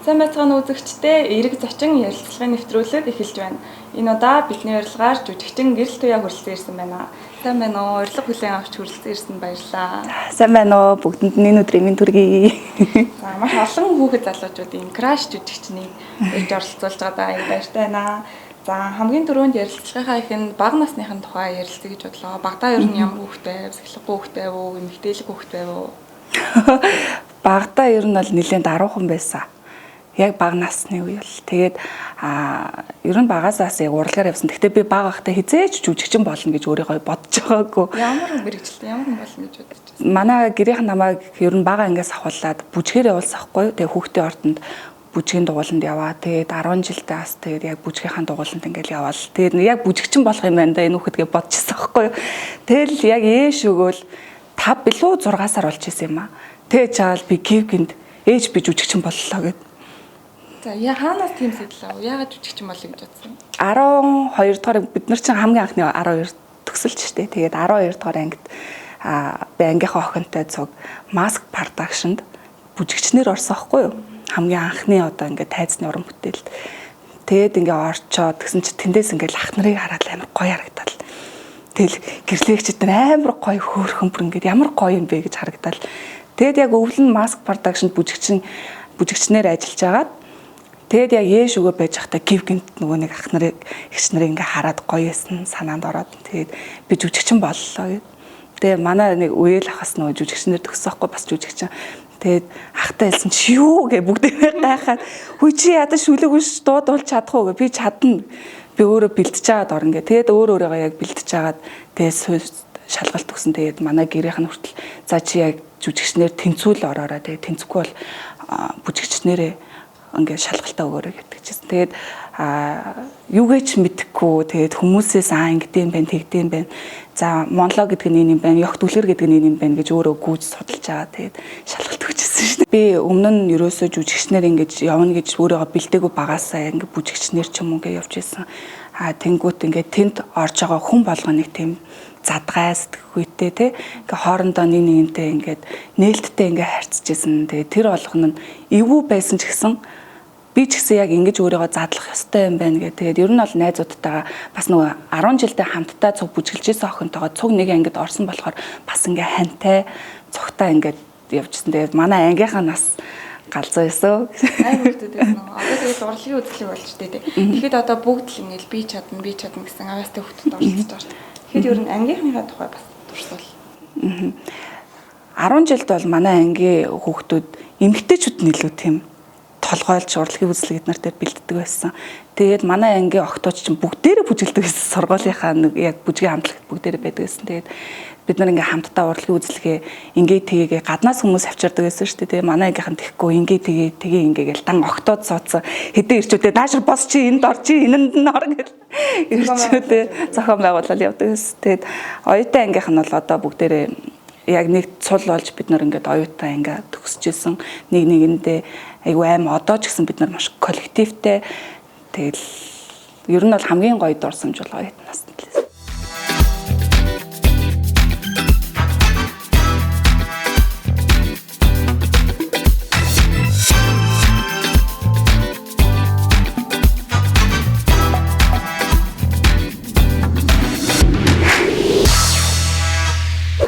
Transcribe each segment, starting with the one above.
Сайн байцгаана үзэгчдээ, эерэг зочин ярилцлагын нэвтрүүлэг эхэлж байна. Энэ удаа бидний урилгаар жүжигчин Гэрэл Туяа хүрэлцэн ирсэн байна. Сайн байна уу? Урилга хүлээн авч хүрэлцэн ирсэн баярлалаа. Сайн байна уу? Бүгдэнд нь энэ өдрийн мэнд хүргэе. За, маш олон хүүхэд залуучуудын краш жүжигчнийг ирж оролцуулж байгаадаа баяртай байна. За, хамгийн түрүүнд ярилцлагынхаа эхэнд бага насныхын тухай ярилцъя гэж бодлоо. Багадаа ер нь ямар хүүхдээ, сахилгагүй хүүхдээ вэ, эмэгтэйлэг хүүхдээ вэ? Багадаа ер нь бол нэлээд даруухан байсан. Яг бага насны үе бол. Тэгээд ер нь багасаас яг урлагаар явсан. Гэхдээ би бага байхдаа хизээч жүжигчин болно гэж өөрийгөө бодож байгаагүй. Ямар мэргэжилтэй, ямар хүн болно гэж бодож байсан? Манай гэрийнх намайг ер нь бага ангиас авахуулаад бүжгээр явуулсан хгүй. Тэгээд хүүхдийн ордонд бүжгийн дугууланд яваа. Тэгээд 10 жилдээ бас тэгээд яг бүжгийнхаа дугууланд ингээл яваал. Тэгээд яг бүжигчин болох юм байна да энэ хүүхэд гэж бодчихсон хгүй. Тэгэл яг ээш өгөөл 5 билүү 6 сар болж исэн юм аа. Тэгээд чаал би гів гинт ээж би жүжигчин боллоо гэд. За, яа хаанаас тийм сэтэл ав? Яагаад жүжигчин болъё гэж бодсон? 12 дугаар бид нар чинь хамгийн анхны 12 төгсөлч штэ. Тэгээд 12 дугаар ангид би ангийнхаа охинтой цуг Mask Production-д бүжигчнэр орсон хгүй юу? Хамгийн анхны одоо ингээд тайзны уран бүтээлд. Тэгээд ингээ орчоод тэгсэн чи тэндээс ингээд ах нарыг хараад амар гоё харагдал. Тэгэл гэрлэгчд нар амар гоё хөөрхөн бүр ингээд ямар гоё юм бэ гэж харагдал. Тэгээд яг өвлөн Mask Production бүжигчнэр ажиллаж агаад тэгээд яг ээш өгөө байж байхдаа гів гинт нөгөө нэг ах нарыг эгч нарыг ингээ хараад гоё байсан санаанд ороод тэгээд би жүжигчин боллоо гэд. Тэгээ манай нэг үеэл ахас нөгөө жүжигчнэр төгсөхгүй бас жүжигчин. Тэгээд ахтай хэлсэн чи юу гэ бүгдээрээ гайхаад хүй чи ядаж шүлэг үш дуудуулж чадах уу гэ би чадна. Би өөрөө бэлтэж байгаад орно гэ. Тэгээд өөр өөрийгөө яг бэлтэж байгаад тэгээд шалгалт өгсөн. Тэгээд манай гэрийнх нь хүртэл за чи яг жүжигчнэр тэнцүүл ороорой. Тэгээд тэнцэхгүй бол бүжигчнэрээ ингээд шалгалтаа өгөөрэй гэдэг чийсэн. Тэгээд юугээ ч мэдэхгүй тэгээд хүмүүсээс ингэдэм байх, тэгдэм байх. За монолог гэдэг нь энэ юм байна, ёг түлхэр гэдэг нь энэ юм байна гэж өөрөө гүйж судалж байгаа. Тэгээд шалгалт өгчээсэн шүү дээ. Би өмнө нь ерөөсөө жүжигчнэр ингэж явна гэж өөрийгөө бэлдээгүй багасаа ингээд бүжигчнэр ч юм уу ингээд явж исэн. Тэнгүүт ингээд тэнд орж байгаа хүн болгоныг тийм задгай сэтгхүйтэй те ингээ хоорондоо нэг нэгэнтэй ингээд нээлттэй ингээ харьцажсэн. Тэгээ тэр болгоно нь эвгүй байсан ч гэсэн би ч гэсэн яг ингэж өөрийгөө задлах ёстой юм байна гэх. Тэгээд ер нь бол найзуудтайгаа бас нөгөө 10 жилдээ хамтдаа цуг бүжгэлжсэн охинтойгоо цуг нэг ангид орсон болохоор бас ингээ хантай цугтаа ингээд явжсэн. Тэгээд манай ангийнхаа нас галзуу ёсоо. Ай хүүхдүүд байсан уу? Одоо тэгээд урлагийн үзлэг болж тээ. Тэгэхэд одоо бүгд л ингээл би чадна, би чадна гэсэн авьяастай хүүхдүүд оролцож байгаа шүү дээ. Тэгэхээр ер нь ангийнхныхаа тухай бас дурсвал. 10 жилд бол манай ангийн хүүхдүүд эмэгтэйчүүд нь илүү тийм толгойлж урлагийн үзлэг эднэр дээр бэлддэг байсан. Тэгээд манай ангийн октооч чинь бүгдээрээ бүжгэлдэг байсан. Сургуулийнхаа нэг яг бүжгийн хамтлагт бүгдээрээ байдаг байсан. Тэгээд бид нар ингээ хамтдаа урлагийн үзлэгээ ингээ тгээгээ гаднаас хүмүүс авчирдаг байсан шүү дээ. Тэгээ манай ангийнхан тэхгүй ингээ тгээ тгээ ингээ гэл дан октоод суудсан. Хэдэн ирчүүдээ наашир бос чи энд ор чи энэнд нь ор гэл ирчүүдээ зохион байгуулалт явдаг байсан. Тэгээд оюутан ангийнх нь бол одоо бүгдээрээ яг нэг цул болж бид нар ингээд оюутан анги төгсөж исэн. Нэг нэгэндээ айгүй аим одоо ч гэсэн бид нар маш коллективтэй. Тэгэл ер нь бол хамгийн гоё дурсамж бол оюутан наснд л.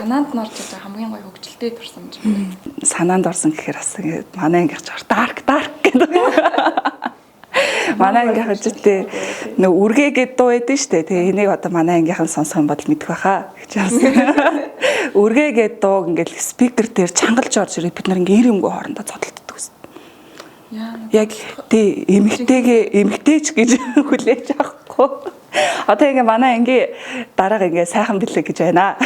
Санаанд нь орж байгаа хамгийн гоё хөгжилтэй дурсамж. Санаанд орсон гэхээр бас ингээд манай ангийнх ч dark dark гэдэг. Манай ангийнх ч тий нөө үргээ гэд дуу байдэн штэ. Тэгээ энийг одоо манай ангийнхан сонсох юм бол мэдэх байхаа гэж байна. Үргээ гэд дууг ингээд спикер дээр чангалж орж ирээд бид нар ингээд ирэмгүй хоорондоо цодолддог гэсэн. Яг тий эмэгтэйгээ эмэгтэйч гэж хүлээж авахгүй. Одоо ингээ манай ангийн дараага ингээ сайхан бэлэг гэж байна.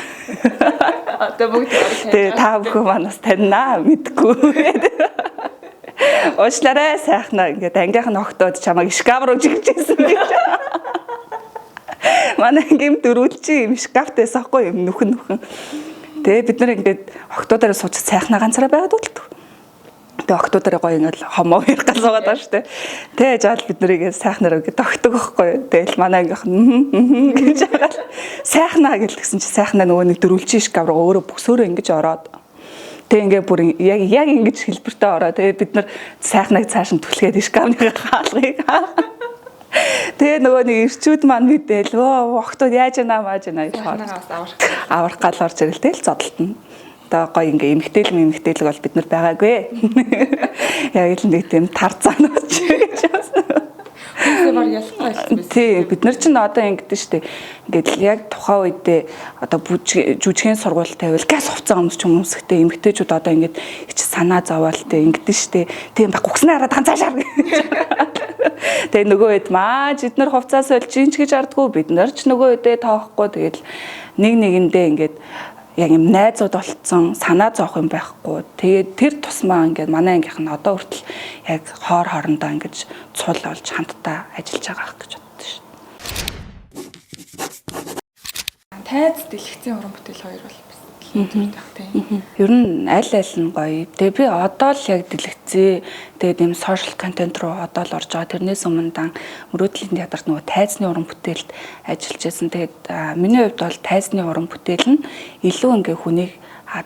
Одоо бүгд Тэгээ та бүхэн манаас таньнаа мэдгүй. Уучлаарай сайхнаа ингээд ангийнх нь огтоод чамайг шкаф руу жигжсэн гэж. Манай ангийн дөрвөлжин юм шкафтай байсан юм нүхэн нүхэн. Тэгээ бид нар ингээд октоодаараа сууж сайхнаа ганцаараа байгаад үлддэг. Тэгээ октоодаараа гоё ингээд хомоо ярих гал суугаад байгаа шүү дээ. Тэгээ жаал бид нарыг сайхнаараа ингээд тогтдог байхгүй юу. Тэгэл манай ангийнх нь гэж байгаа. Сайхнаа гэлтгсэн чи сайхнаа нөгөө нэг дөрвөлжин шкаф руу өөрөө бүсөөрөө ингэж ороод Тэг ингээ бүр яг ингэж хэлбэртэй ороо. Тэгээ бид нар сайхныг цааш нь түлхээд шкафны хаалгыг. Тэгээ нөгөө нэг ирчүүд маань мэдээл өө охтууд яаж яана мааж яана гэж аврах гал орж ирэл тэгэл зодолтно. Одоо гоё ингээ эмгтээлэг бол бид нар байгаагүй. Яг л нэг тийм тар цаанууч гэж байна. Хүмүүсээ баг ялахгүй байсан биз. Тий, бид нар чинь одоо ингэдэж штэ. Ингээд л яг тухайн үедээ одоо жүжигийн сургууль тавиул газ хувцас өмсч хүмүүсхтэй эмгтээчүүд одоо ингээд их санаа зовоол тэ ингэдэж штэ. Тийм баг гүгснээ хараад хан цаашаа. Тэгээ нөгөө үед мааж эднэр хувцас сольж инч гэж ардггүй бид нар ч нөгөө үедээ тоохгүй тэгэл нэг нэгэндээ ингээд яг юм найзууд болцсон санаа зовох юм байхгүй. Тэгээд тэр тусмаа ингээд манай ангийнх нь одоо хүртэл яг хоор хоорондоо ингэж цул болж хамтдаа ажиллаж байгаа ах гэж боддоо шүү. Тайз дэлгэцийн уран бүтээл хоёр бол бас дэлгэцтэй тийм. Ер нь аль аль нь гоё. Тэгээ би одоо л яг дэлгэцээ тэгээд ийм social content руу одоо л орж байгаа. Тэрнээс өмнө дан мөрөөдлийн театрт нөгөө тайзны уран бүтээлд ажиллаж байсан. Тэгээд миний хувьд бол тайзны уран бүтээл нь илүү ингээ хүнийг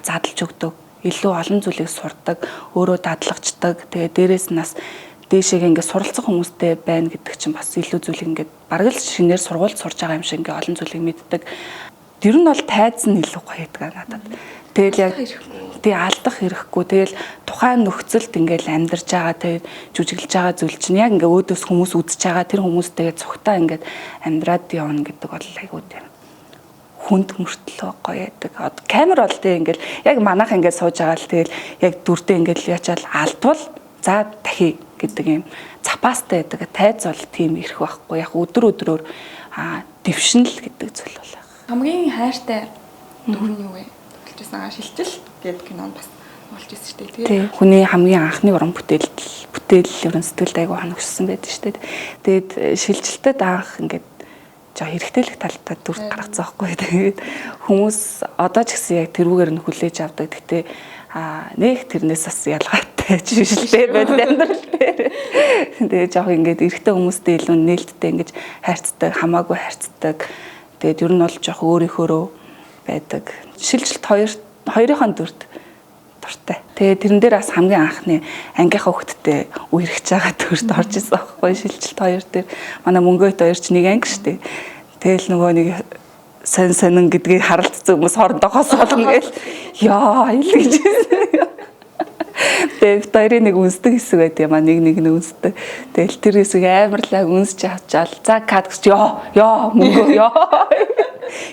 задлж өгдөг, илүү олон зүйлийг сурдаг, өөрөө дадлагчдаг. Тэгээд дээрээс нь бас дээшээ ингээ суралцах хүмүүстэй байна гэдэг чинь бас илүү зүйлийг ингээд бараг л шинээр сургуульд сурж байгаа юм шиг ингээ олон зүйлийг мэддэг. Тэр нь бол тайз нь илүү гоё байдаг надад. Тэгэл яг тий алдах хэрэггүй. Тэгэл тухайн нөхцөлд ингээл амьдарч байгаа, тэгээд жүжиглэж байгаа зүйл чинь яг ингээ өөдөөс хүмүүс үзэж байгаа тэр хүмүүстэйгээ цугтаа ингээд амьдраад явна гэдэг бол айгуу тийм хүнд мөртлөө гоё байдаг. Камер бол тий ингээл яг манайх ингээд сууж байгаа л тэгэл яг дүрдээ ингээл ячаал алдвал за дахи гэдэг юм запастай байдаг. Тайз бол тийм ирэх байхгүй. Яг өдөр өдрөөр дэвшин л гэдэг зүйл бол. Хамгийн хайртай дүр нь юу вэ? Тоглож байсан шилжил гэдэг кинонд бас болж ирсэн шүү дээ. Тий. Хүний хамгийн анхны уран бүтээл ер нь сэтгэлд айгүй хоногшсон байдаг шүү дээ. Тэгээд шилжилтэд анх ингээд жоо хэрэгтэлэх талтай дүр гаргацсан байхгүй. Тэгээд хүмүүс одоо ч гэсэн яг тэрүүгээр нь хүлээж авдаг. Гэтэ нэг тэрнээс бас ялгаатай ч биш л дээ байд амьдрал дээр. Тэгээд жоох ингээд эрэгтэй хүмүүстэй илүү нээлттэй ингэж хайрцдаг, хамаагүй хайрцдаг. Тэгээд ер нь бол жоох өөрийнхөөрөө байдаг. Шилжилт хоёрынхон дүрд дуртай. Тэгээд тэрэн дээр бас хамгийн анхны ангийнхаа хүүхдтэй үерхэж байгаа дүрд орж исэн байхгүй. Шилжилт хоёр дээр манай мөнгөт хоёр ч нэг анги штэ. Тэгэл нөгөө нэг сонь сонин гэдгийг харалцсан хүмүүс хоорондоо хосоолно гээл яа ил гэж. Тэгээд бид хоёрын нэг үнсдэг хэсэг байд юм а нэг нэг нь үнсдэг. Тэгэл тэр хэсэг амар лаг үнсэж авчаал. За кат гэж ёо ёо мөнгө ёо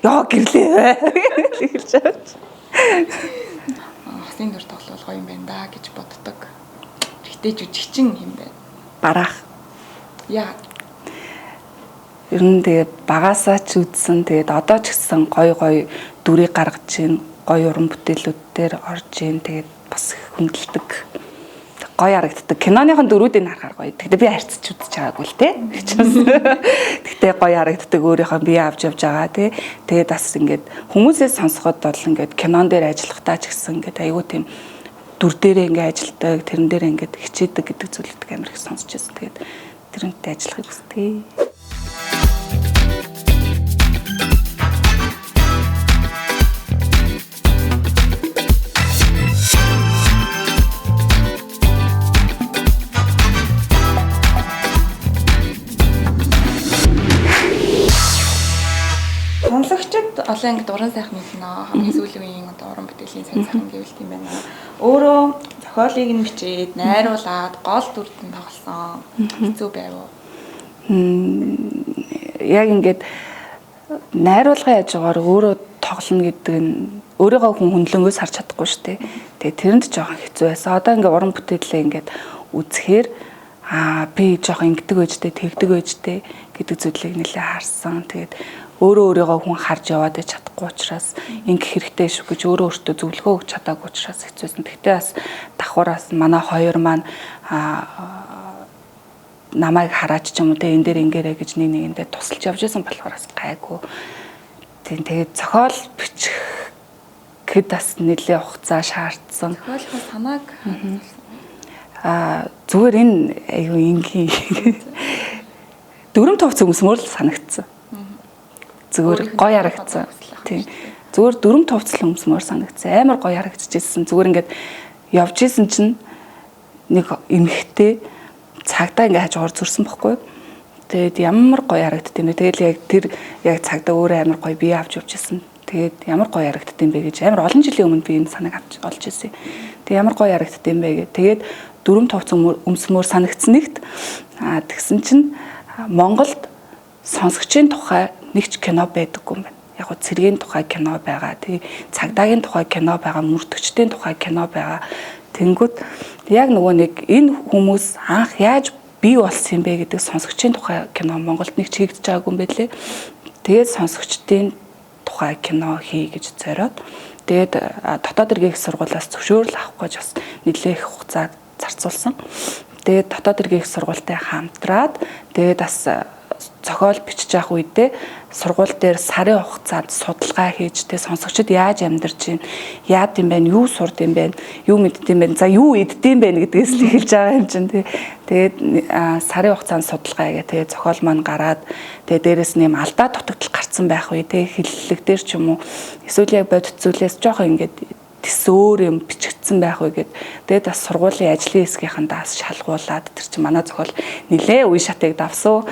ёо гэрлээ гэж авч. Хосын дүр тоглол гоё юм байна да гэж боддог. Эрэгтэй жүжигчин юм байна. Бараах. Яа. Ер нь тэгээд багасаа ч үзсэн. Тэгээд одоо ч гэсэн гоё гоё дүрийг гаргаж чинь гоё уран бүтээлүүд дээр орж ийн. Тэгээд бас хүндэлдэг. Гоё харагддаг. Киноныхон дөрүүдийг харахаар гоё. Тэгтээ би харьцаж үзэж байгаагүй л те. Тэгтээ гоё харагддаг. Өөрийнхөө бие авч явж байгаа те. Тэгээд бас ингээд хүмүүсээс сонсоход бол ингээд кинон дээр ажиллахдаа ч гэсэн ингээд айгүй тийм дүр дээрээ ингээд ажилладаг, тэрэн дээр ингээд хичээдэг гэдэг зүйлүүдийг амар их сонсч байсан. Тэгээд тэрнтэй ажиллахыг хүсдэг. Сонсогчид олон ангид уран сайхан мэднэ. Хамгийн сүүлийн үеийн одоо уран бүтээлийн сайн сайхан гэвэл тийм байна. Өөрөө зохиолыг нь бичээд, найруулад, гол дүрд нь тоглосон. Хэцүү байв уу? Яг ингээд найруулгын хажуугаар өөрөө тоглоно гэдэг нь өөрийгөө хүн хөндлөнгөөс харж чадахгүй шүү дээ. Тэгээ тэрэнд жоохон хэцүү байсан. Одоо ингээд уран бүтээлээ ингээд үзэхээр би жоохон ингэдэг байж тээ, тэгдэг байж тээ гэдэг зүйлийг нэлээ харсан. Тэгээд өөрөө өөрийгөө хүн харж яваад байж чадахгүй учраас ингэх хэрэгтэй шүү гэж өөрөө өөртөө зөвлөгөө өгч чадаагүй учраас хэцүүсэн. Тэгтээ бас давхараас манай хоёр маань намайг хараач ч юм уу те энэ дээр ингээрэ гэж нэг нэгэндээ тусалж явж исэн болохоор бас гайгүй. Тийм тэгээд зохиол бичих гэд бас нэлээ хугацаа шаардсан. Зохиолынхаа санааг зүгээр энэ айгүй энгийн 4 товц өмсмөр л санагдсан. Зүгээр гоё харагдсан. Тийм. Зүгээр дөрөм товцлон өмсмөр санагдсан. Амар гоё харагдчихсэн. Зүгээр ингээд явж исэн чинь нэг эмэгтэй цагдаа ингээ хажуугаар зөрсөн бохгүй. Тэгээд ямар гоё харагдд юм бэ. Тэгэл яг тэр яг цагдаа өөрөө амар гоё бие авч явж исэн. Тэгээд ямар гоё харагдд юм бэ гэж амар олон жилийн өмнө би энэ санааг авч олж ирсэн. Тэгээд ямар гоё харагдд юм бэ гэ. Тэгээд дөрөм товцсон өмсмөр санагдсан нэгт тэгсэн чинь Монголд сонсогчийн тухай нэг ч кино байдаггүй юм байна. Яг гоо цэргийн тухай кино байгаа. Тэгээ цагдаагийн тухай кино байгаа, мөрдөгчдийн тухай кино байгаа. Тэнгүүд яг нөгөө нэг энэ хүмүүс анх яаж бий болсон юм бэ гэдэг сонсогчийн тухай кино Монголд нэг ч хийгдэж байгаагүй юм байлээ. Тэгээд сонсогчдын тухай кино хий гэж зориод тэгээд дотоод эргийн их сургуулиас зөвшөөрөл авах гэж бас нэлээх хугацаа зарцуулсан. Тэгээд дотоод эргийн их сургуультай хамтраад тэгээд бас зохиол бичиж явах үедээ сургууль дээр сарын хугацаанд судалгаа хийж тэ сонсогчид яаж амьдарч байна, яад юм бэ, юу сурд юм бэ, юу мэдд юм бэ, за юу идд юм бэ гэдгээс л эхэлж байгаа юм чинь тэ. Тэгээд сарын хугацаанд судалгаа хийгээ тэгээ зохиол маань гараад тэгээ дээрэс нь юм алдаа дутагдал гарцсан байх үе тэ хэллэг дээр ч юм уу эсвэл яг бодит зүйлээс жоохон ингээд тэс өөр юм бичигдсэн байх вэ гэд. Тэгээд бас сургуулийн ажлын хэсгийнхэн даас шалгуулад тэр чинь манай зохиол нилээ үе шатыг давсан.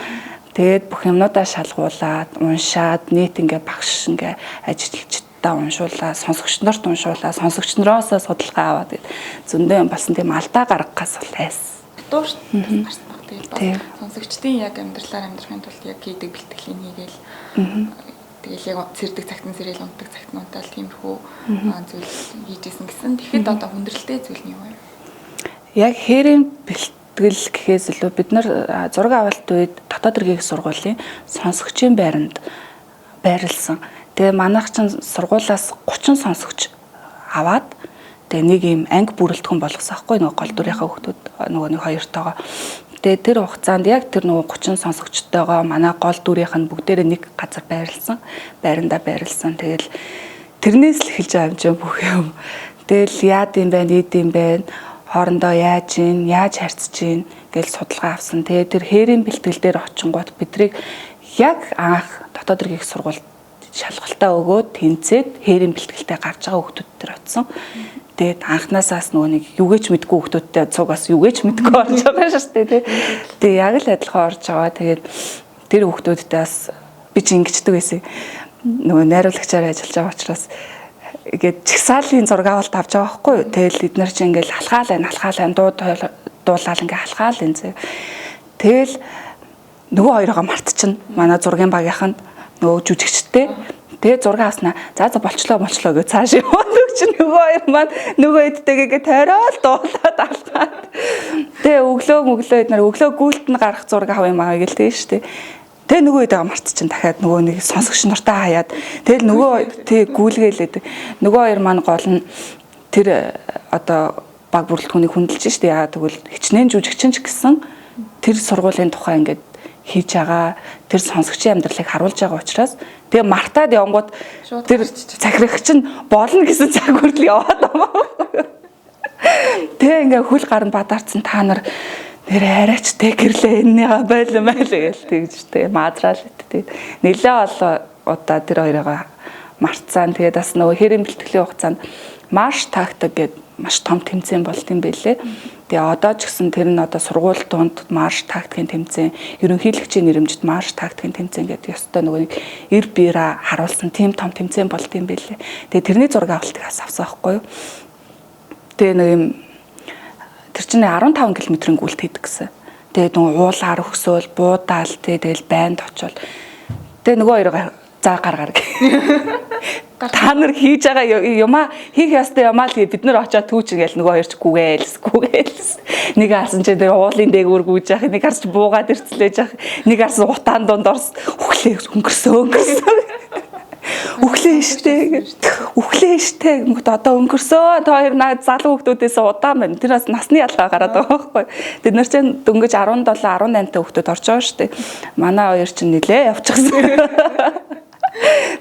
Тэгээд бүх юмнуудаа шалгуулад, уншаад, нийт ингээ багш ингээ ажилчдаа уншуулаад, сонсогч нарт уншуулаад, сонсогч нароосоо судалгаа аваад тэгээд зөндөө юм болсон. Тийм алдаа гаргахаас бол айс. Дуурт гарсан баг. Тэгээд бас сонсогчдын яг амьдралаар амьдрахын тулд яг хийдэг бэлтгэлийн хийгээл тэгэл яг сэрдэг цагт нь сэрэл, унтдаг цагт нь унтаал тиймэрхүү зүйл хийжсэн гэсэн. Тэгэхэд одоо хүндрэлтэй зүйл нь юу вэ? Яг хээрийн бэлтгэл гэхээс илүү бид нар зураг авалт үед дотоод эргийн их сургуулийн сонсогчийн байранд байрлсан. Тэгээ манайх чинь сургуулиас 30 сонсогч аваад тэгээ нэг юм анги бүрэлдэхүүн болгосон аахгүй нөгөө гол дүрийнхээ хүүхдүүд нөгөө нэг хоёртойгоо. Тэгээ тэр хугацаанд яг тэр нөгөө 30 сонсогчтойгоо манай гол дүрийнх нь бүгдээрээ нэг газар байрлсан. Байрандаа байрлсан. Тэгэл тэрнээс л эхэлж байгаа юм чинь бүх юм. Тэгэл яад юм бэ, нийд юм бэ, хоорондоо яаж ийн, яаж харьцаж ийн гэж судалгаа авсан. Тэгээ тэр хээрийн бэлтгэл дээр очингууд бидрийг яг анх дотоод эргийн их сургуульд шалгалтаа өгөөд тэнцээд хээрийн бэлтгэлтэй гарч байгаа хүүхдүүд төр очсон. Тэгээд анханасаас нөгөө нэг юугээч мэдгүй хүүхдүүдтэй цуг бас юугээч мэдгүй орж байгаа шүү дээ тий. Тэгээ яг л адилхан орж байгаа. Тэгээд тэр хүүхдүүдтэй бас би чи ингэчдэг байсан. Нөгөө найруулагчаар ажиллаж байгаа учраас ингээд чагсаалын зураг авалт авч байгаа байхгүй юу. Тэгэл эднэр чи ингээл алхаал айн, алхаал айн, дуу дуулаал ингээ алхаал энэ зэ. Тэгэл нөгөө хоёроо мартчихна. Манай зургийн багийнх нь нөгөө жүжигчтэй. Тэгээ зураг авснаа. За за болчлоо болчлоо гэж цааш яваад өг чи нөгөө хоёр маань нөгөө эдтэйгээ тойроод дуулаад алхаад. Тэгээ өглөө мөглөө эднэр өглөө гүйлт нь гарах зураг авах юм аа гэл тэгээ штэ. Тэгээ нөгөө эдээ мартчихин дахиад нөгөө нэг сонсогч нартай хаяад тэгэл нөгөө тий гүйлгээлээд нөгөө хоёр маань гол нь тэр одоо баг бүрэлдэхүүнийг хүндэлж штэ. Яагаад гэвэл хичнээн жүжигчин ч гэсэн тэр сургуулийн тухай ингээд хийж байгаа тэр сонсогчийн амьдралыг харуулж байгаа учраас тэгээ мартаад явангууд тэр захирагч нь болно гэсэн цаг хүртэл яваад байгаа. Тэгээ ингээ хөл гар нь бадаарцсан та нар нэр арайч тэ гэрлээ эннийга байлаа майлаа гэл тэгж тэ маазраал тэ нэлээ олон удаа тэр хоёроо мартсан. Тэгээд бас нөгөө хэрийн бэлтгэлийн хугацаанд марш тактик гэд маш том тэмцээн болд юм бэлээ. Тэгээ одоо ч гэсэн тэр нь одоо сургууль дунд марш тактикийн тэмцээн, ерөнхийлөгчийн нэрэмжит марш тактикийн тэмцээн гэдэг ёстой нөгөө нэг эр биераа харуулсан тийм том тэмцээн болд юм бэлээ. Тэгээ тэрний зураг авалтыг бас авсан байхгүй юу. Тэгээ нэг юм тэр чинь 15 км-ийн гүйлт хийдэг гэсэн. Тэгээ нөгөө уулаар өгсөөл, буудаал тэгэл байнд очивол. Тэгээ нөгөө хоёроо за гар гар гэх. Та нар хийж байгаа юмаа хийх ёстой юмаа л бид нар очиод түүч гээл нөгөө хоёр ч гүгээлс гүгээлс. Нэг харсан чи тэр уулын дээгүүр гүйж яах, нэг харч буугаад ирцлээж яах, нэг харсан утаан дунд орс үхлээ өнгөрсөө өнгөрсөө. Үхлээ штэ. Үхлээ штэ. Гингүүт одоо өнгөрсөө. Та хоёр наа залуу хүүхдүүдээс удаан байна. Тэр бас насны ялгаа гараад байгаа байхгүй. Тэд нар чинь дөнгөж 17 18 та хүүхдүүд орж байгаа штэ. Манай хоёр чинь нилээ явчихсан.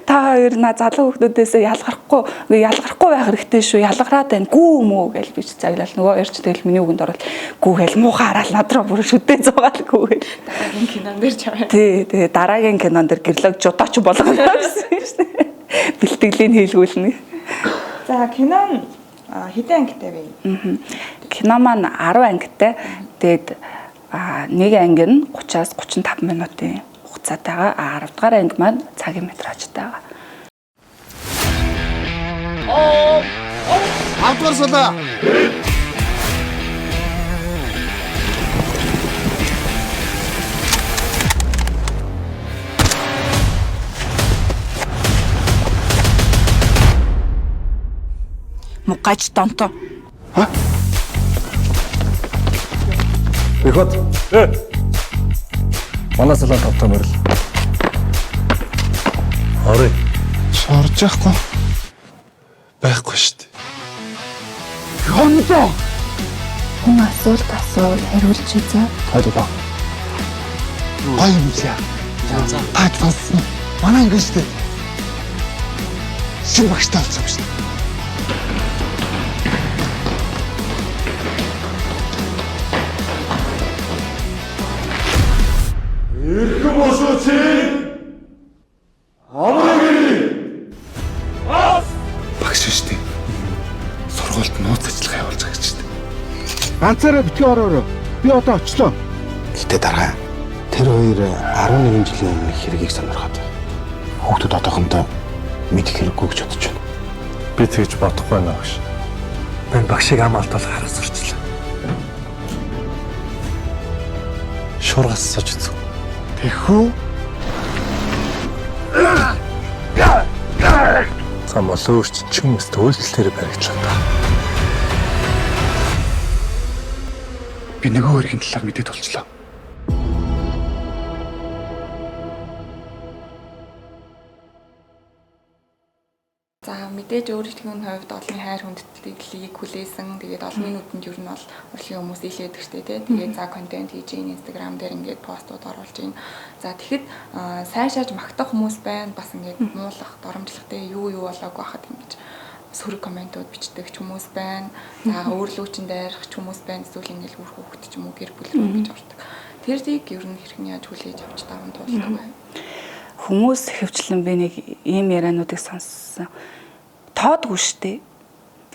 Та хоёр на залуу хүүхдүүдээс ялгархгүй ялгархгүй байх хэрэгтэй шүү. Ялгараад байна. Гүү мүү гэж би ч заглал. Нөгөө хоёр ч тэгэл миний үгэнд орол гүү гэл муухай хараал над руу бүр шүдээ зугаал гүү гэл. Дараагийн кинон дээр чамаа. Тий, тэгээ дараагийн кинон дээр гэрлэг жудаач болгоно гэсэн шүү дээ. Бэлтгэлийн хийлгүүлнэ. За кино нь хэдэн ангитай вэ? Кино маань 10 ангитай. Тэгээд нэг анги нь 30-аас 35 минутын хугацаатайгаа, 10 дугаар анги маань цагийн метражтай байгаа. 5 дугаар сулаа. Мугаж донто. Бихот. Манай салон тавтай морил. Орой. Шорж яахгүй. Байхгүй шүү дээ. Хондоо. Хүн асуулт асуувал хариулж үзээ. Тайлбаа. Гоё юм лээ. Таад сонссон. Манай ингэ шүү дээ. Шин багштай болсон юм шүү дээ. Эрхэм босуучин. Амрыг Багш шүү дээ. Сургуульд нууц ажиллагаа явуулж байгаа гэж шүү дээ. Ганцаараа битгий ороорой. Би одоо очлоо. Гэтэ дараа тэр хоёр 11 жилийн өмнө хэргийг сонирхоод хүүхдүүд одоохондоо мэдэх хэрэггүй гэж бодож байна. Би тэгж бодохгүй байна багш. Мань багшийг ам алдвал харах сурчлаа. Шуургаас сууж үзв. Тэхүү. Зам олон өөрч чим өст үйлдэлээр баригдлаа та. Би нөгөө хоёрын талаар мэдээд болчлоо. За мэдээж өөрийнхөө хувьд олонний хайр хүндэтгэлийг хүлээсэн. Тэгээд олонний нүдэнд ер нь бол урлагийн хүмүүс илээдэг штэ тий. Тэгээд за контент хийж ийн Instagram дээр ингээд постууд оруулж ийн. За тэгэхэд сайн шааж магтах хүмүүс байна. Бас ингээд муулах, доромжлохтэй юу юу болоогүй хахад ингэж сөрөг комментууд бичдэг ч хүмүүс байна. За өөрлөөчн дайрах ч хүмүүс байна. Эсвэл ингээд үр хүүхэд ч юм уу гэр бүл рүү ингэж ордог. Тэр дийг ер нь хэрхэн яаж хүлээж авч даван туулдаг вэ? Хүмүүс ихэвчлэн би нэг ийм яриануудыг сонссон. Тоодгүй штэ.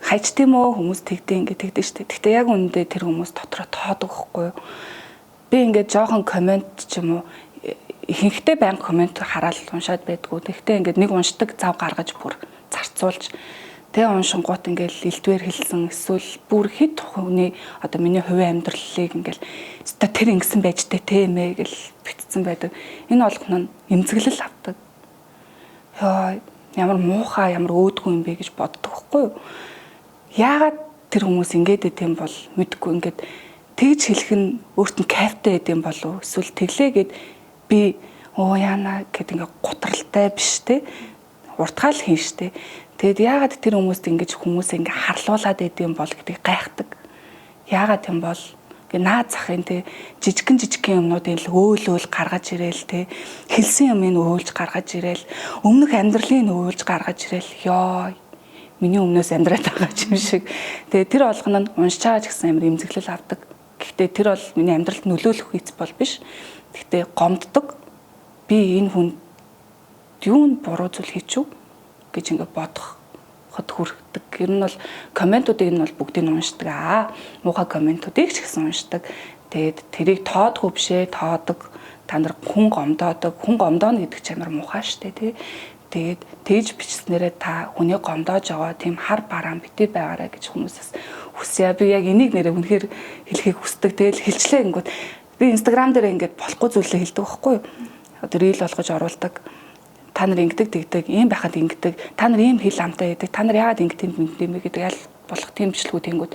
Хайч тийм үү хүмүүс тэгдэ ингэ тэгдэ штэ. Гэхдээ яг үнэндээ тэр хүмүүс дотроо тоодог хгүй юу? Би ингээд жоохон коммент ч юм уу ихэнхдээ байнга коммент хараал уншаад байдгүй. Тэгтээ ингээд нэг уншдаг зав гаргаж бүр зарцуулж тэгээ уншингуут ингээл элдвэр хэлсэн эсвэл бүр хэд хүний одоо миний хувийн амьдралыг ингээл өстой тэр ингэсэн байж тээ тэ мэ гэл битцсэн байдаг. Энэ болгоно нь эмзэглэл авдаг. Йоо ямар муухай ямар өөдгөө юм бэ гэж боддог хгүй юу? Яагаад тэр хүмүүс ингээд идэм бол мэдгүй ингээд тэгж хэлэх нь өөрт нь кайфтай идэм болов эсвэл тэглээгээд би оо яана гэд ингээд гутралтай биш те уртгаал хийн штэ. Тэгэд яагаад тэр хүмүүст ингэж хүмүүс ингэ харлуулад идэм бол гэдгийг гайхдаг. Яагаад юм бол ингээ наад захын те жижигэн жижигхэн юмнуудыг л өөл өөл гаргаж ирээл те хэлсэн юмыг өөлж гаргаж ирээл өмнөх амьдралыг өөлж гаргаж ирээл ёо миний өмнөөс амьдраад байгаа юм шиг. Тэгээ тэр болгоно нь уншиж байгаа ч гэсэн амар эмзэглэл авдаг. Гэхдээ тэр бол миний амьдралд нөлөөлөх хийц бол биш. Гэхдээ гомддог. Би энэ хүн юунд буруу зүйл хийчихв гэж ингээ бодох хот хүрдэг. Ер нь бол комментуудыг нь бол бүгдийг нь уншдаг аа. Муухай комментуудыг ч гэсэн уншдаг. Тэгээд тэрийг тоодгүй бишээ тоодог. Та нар хүн гомдоодог. Хүн гомдооно гэдэг чинь амар муухай штэ тий. Тэгээд тэгж бичснээрээ та хүнийг гомдоож байгаа тийм хар бараан битээ байгаарай гэж хүмүүсээс хүсье. Би яг энийг нэрээ үнэхээр хэлхийг хүсдэг. Тэгэл хэлчлээ гингүүд би Instagram дээр ингээд болохгүй зүйлээ хэлдэг байхгүй юу? Одоо рил болгож оруулдаг. Та нар ингэдэг тэгдэг, ийм байхад ингэдэг, та нар ийм хил амтай гэдэг, та нар яагаад ингэдэг юм бэ гэдэг аль болох тийм бичлэгүүд тэнгүүд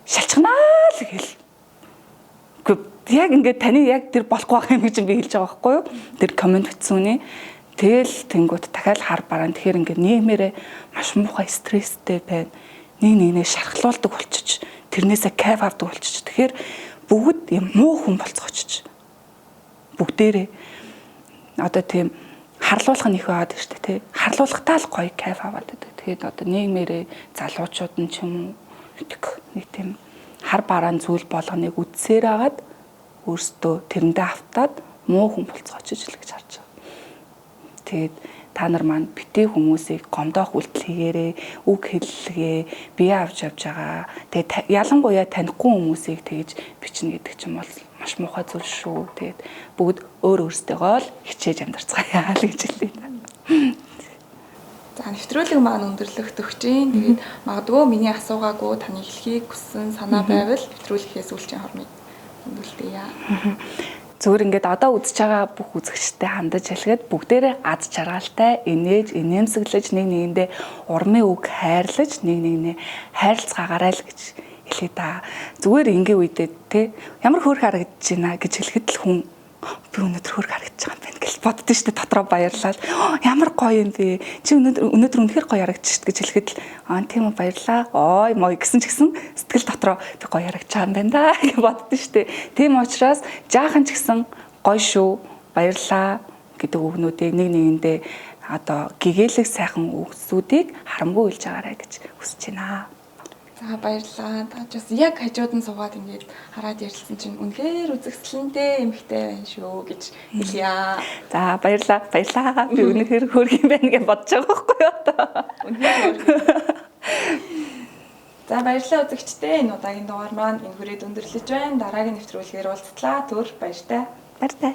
шалчгнаа л гэл. Үгүй яг ингээд таны яг тэр болохгүй байх юм гэж би хэлж байгаа байхгүй юу? Тэр коммент бичсэн үний. Тэгэл тэнгүүд дахиад хар бараан тэгэхээр ингээд нийгмээрээ маш муухай стресстэй байна. Нэг нэгнээ шархлуулдаг болчих. Тэрнээсээ кайф авдаг болчих. Тэгэхээр бүгд юм муу хүн болцгоочж. Бүгдээрээ одоо тийм харлуулах нь их байгаад шүү дээ, тий. Харлуулахтаа л гоё кайф аваад байдаг. Тэгээд одоо нийгмээрээ залуучууд нь ч юм уу нэг тийм хар бараан зүйл болгоныг үдсээр агаад өөрсдөө тэрэндээ автаад муу хүн болцгооч ижил гэж харж байгаа. Тэгээд та нар маань битгий хүмүүсийг гомдоох үйлдэл хийгээрээ, үг хэллэгээ бие авч явж байгаа. Тэгээд ялангуяа танихгүй хүмүүсийг тэгж бичнэ гэдэг чинь бол маш муухай зүйл шүү. Тэгээд бүгд өөр өөрсдийгөө л хичээж амьдарцгаая л гэж хэлье. За, нэвтрүүлэг маань өндөрлөх төгсөж байна. Тэгээд магадгүй миний асуугаагүй таны хэлэхийг хүссэн санаа байвал нэвтрүүлгийнхээ сүүлчийн хормыг өндөрлөе. Зүгээр ингээд одоо үзэж байгаа бүх үзэгчтэй хандаж хэлгээд бүгдээрээ аз жаргалтай инээж инээмсэглэж, нэг нэгэндээ урмын үг хайрлаж, нэг нэгнээ хайрлацгаагаарай л гэж хэлье да. Зүгээр ингийн үедээ те ямар хөөрхөн харагдаж байна гэж хэлэхэд л хүн би өнөөдөр хөөрхөн харагдаж байгаа юм байна гэж боддоо шүү дээ, дотроо баярлал. Ямар гоё юм бэ? Чи өнөөдөр үнэхээр гоё харагдаж шүү дээ гэж хэлэхэд л аа, тийм үү, баярлаа. Ой мой гэсэн ч гэсэн сэтгэл дотроо би гоё харагдаж байгаа юм байна да гэж боддоо шүү дээ. Тийм учраас жаахан ч гэсэн гоё шүү, баярлаа гэдэг үгнүүдийг нэг нэгэндээ одоо гэгээлэг сайхан үгсүүдийг харамгүй хэлж байгаарай гэж хүсэж байна. За, баярлалаа. Та ч бас яг хажууд нь суугаад ингээд хараад ярилцсан чинь үнэхээр үзэсгэлэнтэй эмэгтэй байна шүү гэж хэлье. За, баярлалаа. Баярлалаа. Би үнэхээр хөөрхөн байна гэж бодож байгаа байхгүй юу одоо. Үнэхээр хөөрхөн. За, баярлалаа, үзэгчдээ. Энэ удаагийн дугаар маань энэ хүрээд өндөрлөж байна. Дараагийн нэвтрүүлгээр уулзтлаа. Түр баяртай. Баяртай.